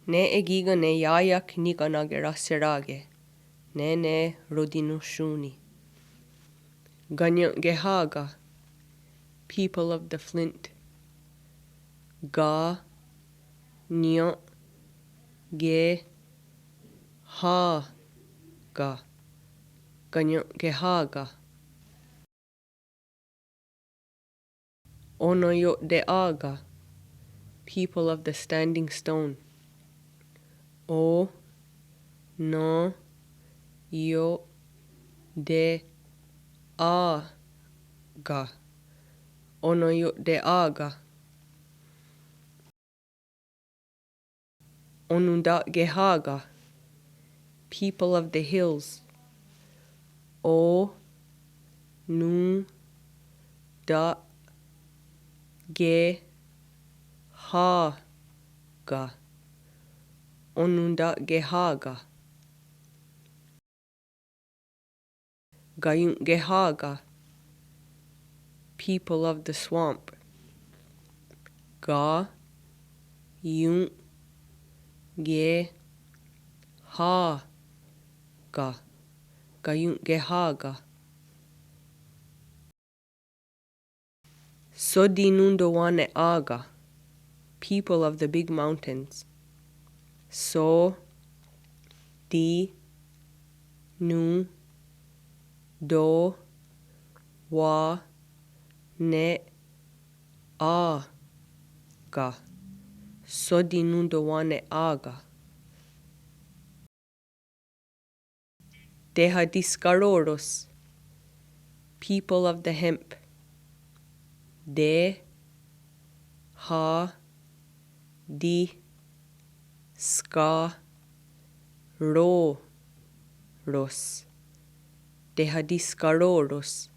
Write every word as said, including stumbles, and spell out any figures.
Ne kí:ken ne ià:ia'k nikanakerahserá:ke, nè:ne rotinonhsón:ni. Kanien'kehá:ka, people of the flint. Ka, nien', ke, há, ka. Kanien'kehá:ka. Onenio'te'á:ka, people of the standing stone. O, nen, io, te', á, ka. Onenio'te'á:ka. Ononta'kehá:ka, people of the hills. O, non, ta', ke, há, ka. Ononta'kehá:ka. Kaion'kehá:ka, people of the swamp. Ka, ion', ke, há, ka. Kaion'kehá:ka. Shotinontowane'á:ka, people of the big mountains. Sho, ti, non, to, wa, ne', á, ka. Shotinontowane'á:ka. Tehatiskaró:ros, people of the hemp. Te, ha, ti, ska, ró, ros. Tehatiskaró:ros.